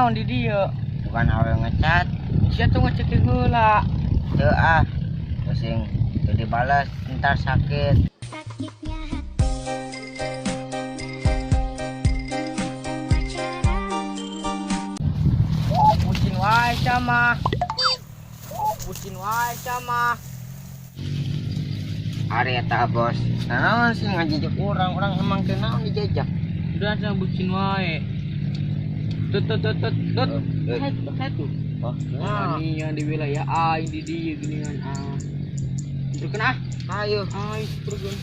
Naon di dieu? Bukan awe ngecat. Sia tuh ngecek heula. Teu ah. Pusing teu dibalas entar sakit. Sakitnya hati dengan semua caramu. Oh, bucin wae sama. Oh, bucin wae sama. Ari eta bos. Naon sih ngajejek urang, urang emang teu naon dijejek. Udah sama bucin wae. Tut tut tut tut tut. Eh. Satu. Oh, Nah, ini yang di wilayah aing di dieu geuningan ah. Terus ah. Ayo. Aing terus.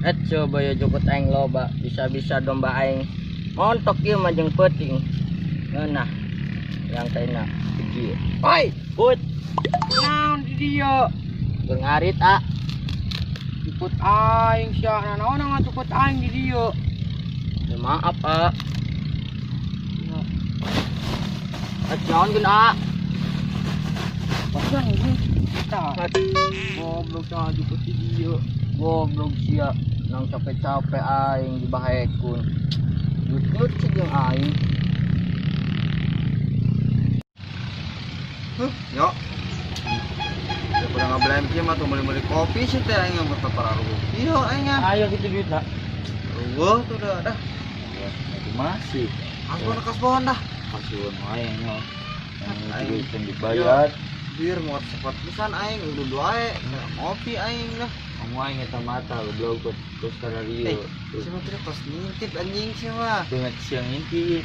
Et coba ya jukut aing loba, bisa-bisa domba aing montok ieu mah jeung peuting. Ngeunah. Yang kaina hiji. Oi, Put, naon di dieu? keur ngarit ah. Jukut aing sia, naon ngajukut aing di dieu? Ya, maaf ah. Et naon geun ah? Pasan kita. Goblok sama jukut di dieu. Goblok sia, nang capek-capek aing dibahekun. Jut-jut sih jeung aing. Huh, yo. Daripada ngebelem kieu mah tuh meuli-meuli kopi sih teh aing yang berpararuh. Iya aing ah. Ayo gitu duit nak. Eueuh tuh dah dah. Ya, masih. Kasbon kasbon dah. Kasihan wae nya. Aing. Duit yang dibayar. Bir mau sepot pisan aing udah wae ngopi aing dah. Kamu aing eta mata goblok terus Eh, kararieu. siapa tuh tos ngintip anjing siapa? Banget siang intip.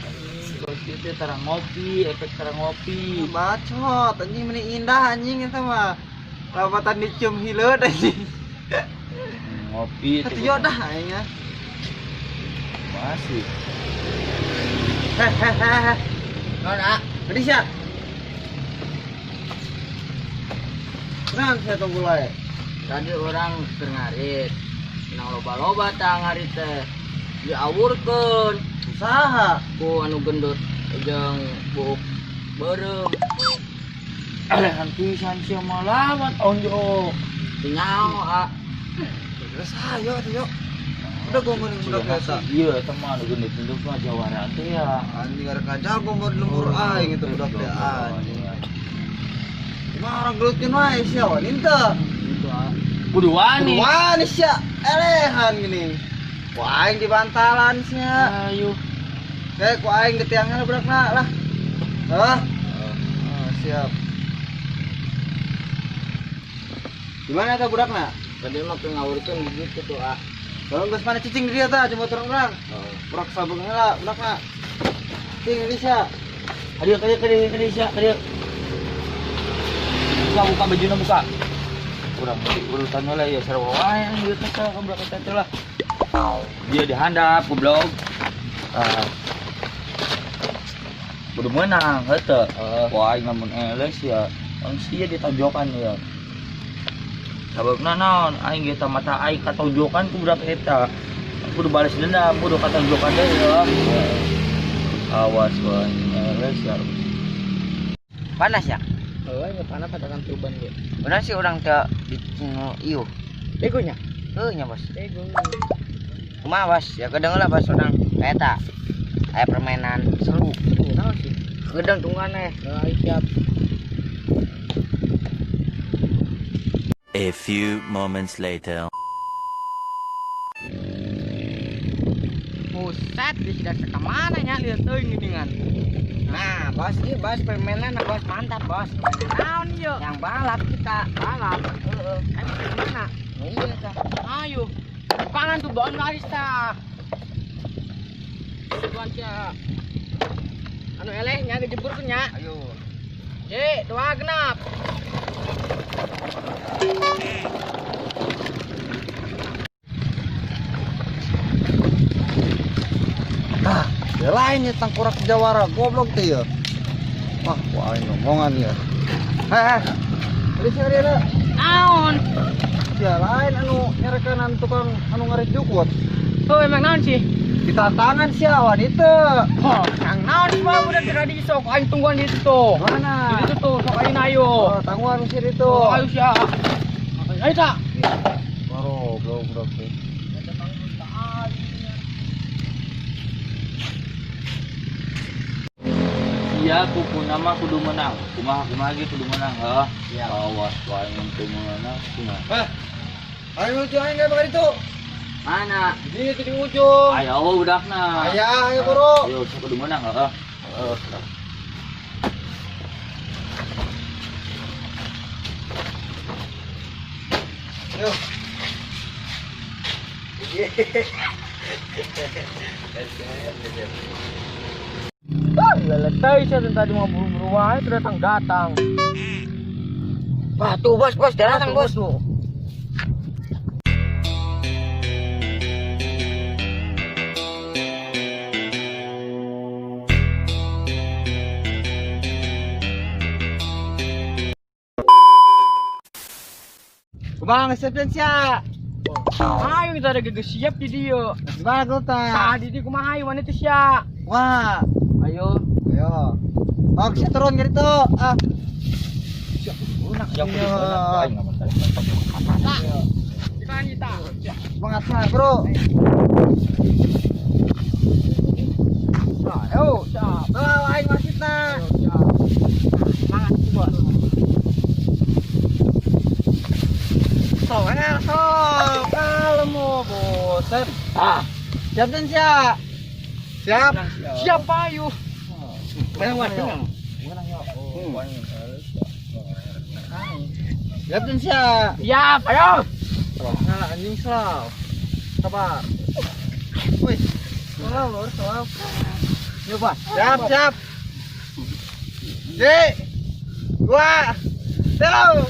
Terus itu tarang ngopi, efek tarang ngopi. Bacot anjing meni indah anjing eta mah. Lawatan dicium hileud anjing. Ngopi Atuh yo dah aing ah. Masih. Hehehe. Naon ah? Gede sia. Tenang saya tunggu lae. Tadi orang keur ngarit. Nang loba-loba tah ngarit teh. Diawurkeun Usaha. ku anu gendut jeung buuk beureum. Alehan pisan sia mah lawan onjo. Teu nyaho ah. Terus ayo atuh yo. Udah gua mending budak eta. Iya, eta mah anu gendut-gendut mah jawara teh ya. Anjing arek ngajago mau di lembur aing itu budak teh anjing. Cuma orang gelutkeun wae sia wani teu. Gitu ah. Kudu wani. Wani sia elehan gini. Ku aing di bantalan sia. Ayo. Kayak ku aing di tiangnya budakna lah. Hah? Oh, siap. Gimana eta budakna? Tadi mah keur ngawurkeun begitu tuh ah. Kalau geus mana cicing di dia tah cuma terang-terang. Oh. Budak sabeung heula budakna. Cicing di sia. Aduh, kadieu kadieu kadieu sia, kadieu. Buka buka bajuna buka. Urang beli urutan heula ya sarua wae ieu teh ka budak eta teh lah. Dia dihandap goblok. Ah. Kudu meunang heuh. Wah, aing lamun eles ya. Ang sia ditonjokan ya. Sababna naon aing ge mata aing katonjokan ku budak eta. Kudu balas dendam, kudu katonjokan deui ya. Awas wah aing eles ya. Panas ya? Oh, ini panas katakan tuban ge. Benar sih orang teu di ieu. Begonya. Heuh nya bos. Bego. Kumaha bos? Ya kedeung lah bos urang. Eta. Aya permainan seru. Seru naon sih? Kedeung tungguan eh. Nah, siap. A few moments later. Buset, di sudah kemana nya lihat teuing geuningan. Nah, bos, ieu bos permainan bos mantap bos. Naon ieu? Yang balap kita. Balap. Heeh. Ayo kemana? Iya tah. Ayo. Pangan tuh bawaan garis tah. Tuan sia. Anu eleh nya ngejebur nya. Ayo. Ye, dua genap. Tah, ya lain ya tangkurak jawara goblok teh ya. Wah, ku aing ngomongan ya. Heh. Tadi sia dia Naon? Ya lain anu nyerekanan tukang anu ngarit jukut. Oh, emang naon sih? Ditantangan sia wanita. Oh, kang naon sih mah udah tadi sok aing tungguan di situ tuh. Mana? Di situ tuh sok aing ayo. Oh, tangguhan sih itu. Oh, ayo sia. Ayo tak. Bro, bro, bro. Sia kuku nama kudu menang. Kumaha kumaha ge kudu menang heuh. Ya awas wae mun teu meunang kumaha. Hah? Ayo lucu aing kayak itu. Mana? Di itu di ujung. Ayo budakna. Aya, ayo bro. Ayo sia kudu menang heuh. Heeh. Yo. Ah, leletai sia tadi mau buru-buru wae tuh datang-datang. Wah, tuh bos, bos, datang bos. Tuh. Kumaha ngesepkeun sia? Ayo kita ada geus siap di dieu. Gimana ta? Tadi di kumaha ayo mana teh sia? Wah, Ayo. ayo. Oh, sia turun ke ditu. Ah. Sia kudu menang aing ngamun tadi. Kita kita. Semangat semangat, bro. Ayo, siap. Bawa aing wasitna. Ayo, siap. Semangat bos. Sok, sok. Kalem bosen. Ah, Siap dan siap. Siap. Siap ayo. menang, menang. Menang ya. Oh, aing Siap dan siap. Siap, ayo. Nah, anjing selaw. Sabar. Wih. Selaw, lor, selaw. Coba. Siap, siap. D. Dua. Telu.